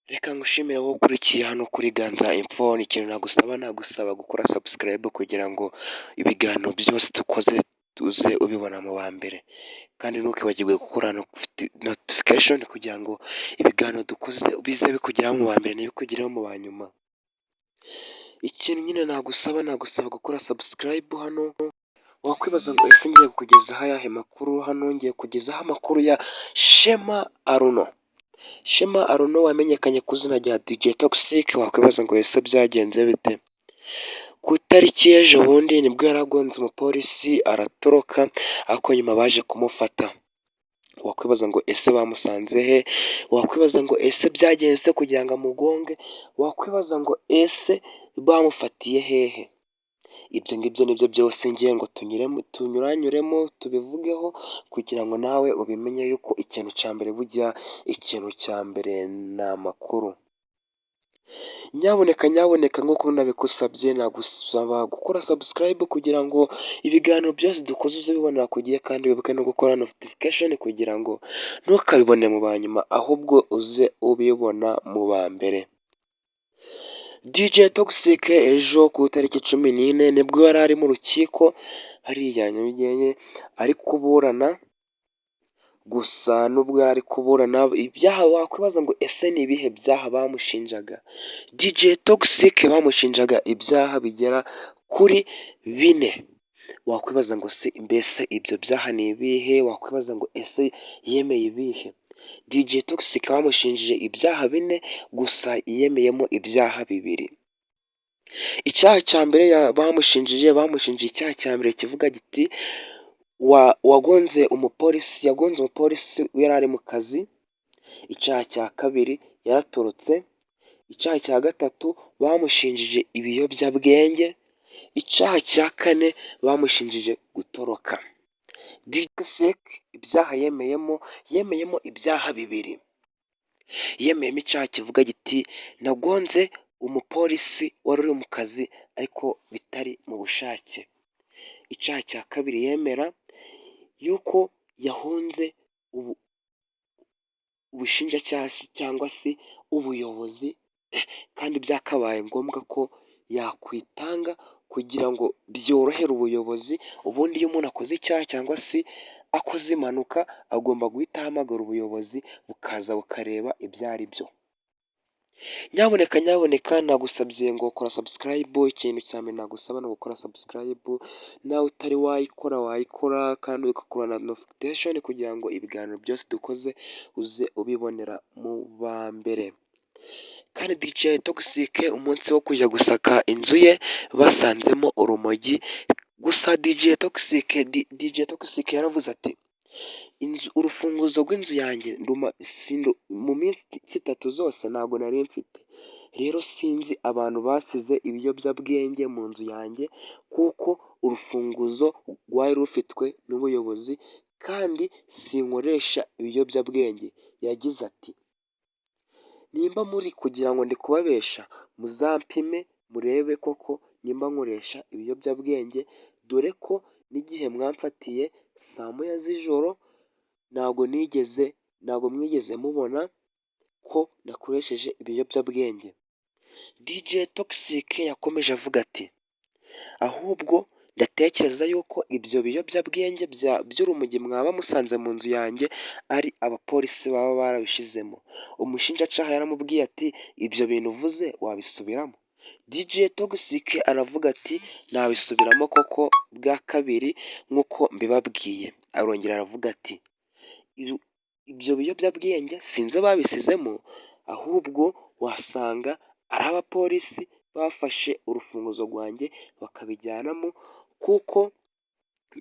Reka ngushimire wowe ukurikiye hano kuri Ganza Info. Ikintu nagusaba gukora subscribe kugira ngo ibiganiro byose dukoze tuze ubibona mu ba mbere, kandi ntukibagirwe gukora notification kugira ngo ibiganiro dukoze bize bikugeraho mu ba mbere, ntibikugereho mu ba nyuma. Ikintu nyine nagusaba gukora subscribe hano. Wakwibaza ngo: "Ese ngiye kukugezaho ayahe makuru?" Hano ngiye kugezaho amakuru ya Shema Aruno. Shema Aruno wamenyekanye ku izina rya DJ Toxxyk. Wakwibaza ngo: "Ese byagenze bite?" Ku itariki y'ejo bundi nibwo yaragonze umupolisi aratoroka, ariko nyuma baje kumufata. Wakwibaza ngo: "Ese bamusanze he?" Wakwibaza ngo: "Ese byagenze kugira ngo amugonge?" Wakwibaza ngo: "Ese bamufatiye hehe?" Ibyo ngibyo nibyo byose ngiye ngo tunyuranyuremo, tubivugeho kugira ngo nawe ubimenye yuko ikintu cya mbere, burya ikintu cya mbere ni amakuru. Nyabuneka, nyabuneka, nk'uko nabigusabye, nagusaba gukora subscribe kugira ngo ibiganiro byose dukoze uze ubibonera ku gihe, kandi wibuke no gukora notification kugira ngo ntukabibone mu ba nyuma, ahubwo uze ubibona mu ba mbere. DJ Toxxyk ejo ku itariki 14 nibwo yari ari mu rukiko hariya Nyarugenge ari kuburana. Gusa nubwo yari ari kuburana ibyaha, wakwibaza ngo: "Ese ni ibihe byaha bamushinjaga?" DJ Toxxyk bamushinjaga ibyaha bigera kuri bine. Wakwibaza ngo: "Se mbese ibyo byaha ni ibihe?" Wakwibaza ngo: "Ese yemeye ibihe?" DJ Toxxyk bamushinjije ibyaha bine, gusa yemeyemo ibyaha bibiri. Icyaha cya mbere bamushinjije icyaha cya mbere kivuga giti: wagonze umupolisi, yagonze umupolisi yari ari mu kazi. Icyaha cya kabiri, yaratorotse. Icyaha cya gatatu, bamushinjije ibiyobyabwenge. Icyaha cya kane, bamushinjije gutoroka. DJ Toxxyk ibyaha yemeyemo, yemeyemo ibyaha bibiri. Yemeyemo icyaha kivuga giti: "Nagonze umupolisi wari uri mu kazi ariko bitari mu bushake." Icyaha cya kabiri, yemera yuko yahunze ubushinjacyaha cyangwa se ubuyobozi, kandi byakabaye ngombwa ko yakwitanga kugira ngo byorohere ubuyobozi. Ubundi iyo umuntu akoze icyaha cyangwa se akoze impanuka, agomba guhita ahamagara ubuyobozi bukaza bukareba ibyo ari byo. Nyabuneka, nyabuneka, nagusabye ngo kora subscribe. Ikintu cya mbere nagusaba ni ugukora subscribe. Nawe utari wayikora, wayikora kandi ugakora na notification kugira ngo ibiganiro byose dukoze uze ubibonera mu ba mbere. Kandi DJ Toxxyk umunsi wo kujya gusaka inzu ye basanzemo urumogi. Gusa DJ Toxxyk yaravuze ati: "Inzu, urufunguzo rw'inzu yanjye mu minsi 3 zose ntabwo nari mfite, rero sinzi abantu basize ibiyobyabwenge mu nzu yanjye, kuko urufunguzo rwari rufitwe n'ubuyobozi kandi sinkoresha ibiyobyabwenge." Yagize ati: "Nimba muri kugira ngo ndi kubabesha, muzampime murebe koko nimba nkoresha ibiyobyabwenge, dore ko n'igihe mwamfatiye saa 1 z'ijoro ntabwo mwigeze mubona ko nakoresheje ibiyobyabwenge." DJ Toxxyk yakomeje avuga ati: "Ahubwo ndatekereza yuko ibyo biyobyabwenge by'urumogi mwaba musanze mu nzu yanjye ari abapolisi baba barabishizemo." Umushinjacaha yaramubwiye ati: "Ibyo bintu uvuze wabisubiramo?" DJ Toxxyk aravuga ati: "Nabisubiramo koko bwa kabiri nk'uko mbibabwiye." Arongera aravuga ati: "Ibyo biyobyabwenge sinzi ababisizemo, ahubwo wasanga ari abapolisi bafashe urufunguzo rwanjye bakabijyanamo, kuko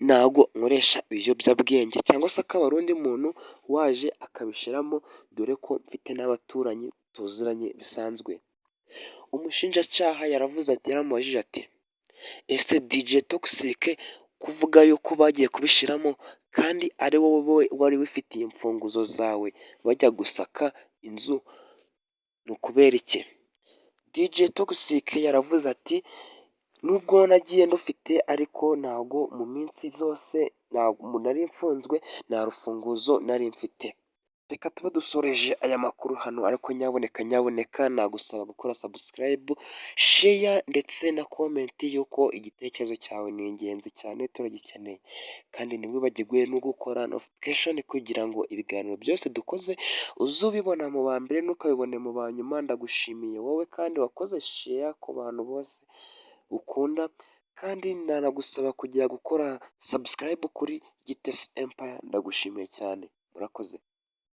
ntago nkoresha ibiyobyabwenge, cyangwa se akaba ari undi muntu waje akabishyiramo, dore ko mfite n'abaturanyi tuziranye bisanzwe." Umushinjacaha yaravuze ati, yaramubajije ati: "Ese DJ Toxxyk, kuvuga yuko bagiye kubishyiramo kandi ari wowe wari wifitiye imfunguzo zawe bajya gusaka inzu, ni ukubera iki?" DJ Toxxyk yaravuze ati: "Nubwo nagiye ndufite, ariko ntago mu minsi zose nari mfunzwe nta rufunguzo nari mfite." Reka tuba dusoreje aya makuru hano, ariko nyaboneka nyaboneka nagusaba gukora subscribe, share ndetse na comment, y'uko igitekerezo cyawe ni ingenzi cyane, turagikeneye. Kandi ntiwibagirwe no gukora notification kugira ngo ibiganiro byose dukoze uze ubibona mu ba mbere, ntukabibone mu ba nyuma. Ndagushimiye wowe kandi wakoze share ku bantu bose ukunda, kandi nanagusaba kujya gukora subscribe kuri Gitesi Empire. Ndagushimiye cyane, murakoze.